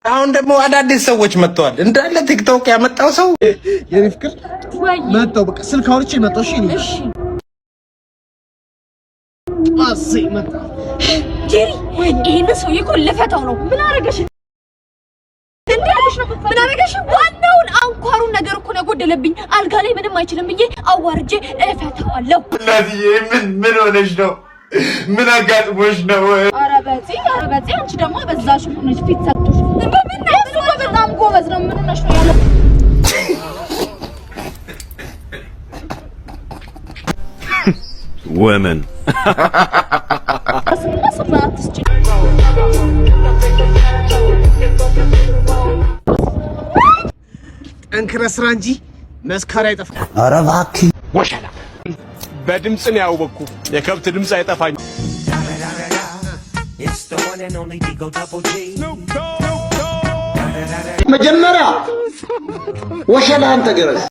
አሁን ደግሞ አዳዲስ ሰዎች መጥተዋል። እንዳለ ቲክቶክ ያመጣው ሰው። የኔ ፍቅር፣ መጣሁ። በቃ ስልክ አውርቼ መጣሁ። እሺ፣ እኔ እሰይ መጣ። ጄሪ፣ ይሄንን ሰውዬ እኮ ልፈታው ነው። ምን አረገሽ? እንዴ ምን አረገሽ? ዋናውን አንኳሩን ነገር እኮ ነው ያጎደለብኝ። አልጋ ላይ ምንም አይችልም ብዬ አዋርጄ እፈታዋለሁ። እናትዬ፣ ምን ምን ሆነሽ ነው? ምን አጋጥሞሽ ነው? ኧረ በፂ፣ ኧረ በፂ፣ አንቺ ደግሞ በዛሽ። ሆነሽ ፊት ሰጥቶሽ በምን ነው? እሱ እኮ በጣም ጎበዝ ነው። ምን ሆነሽ ነው ያለው? Women. ስማ ስማ፣ አትስጪ። ጠንክረህ ስራ እንጂ መስካሪ አይጠፋም። ኧረ እባክህ። ወሸላ በድምፅ ነው ያወቅኩ። የከብት ድምፅ አይጠፋኝ። It's the one and only D-O Double G. መጀመሪያ ወሸላህን ተገረዝ።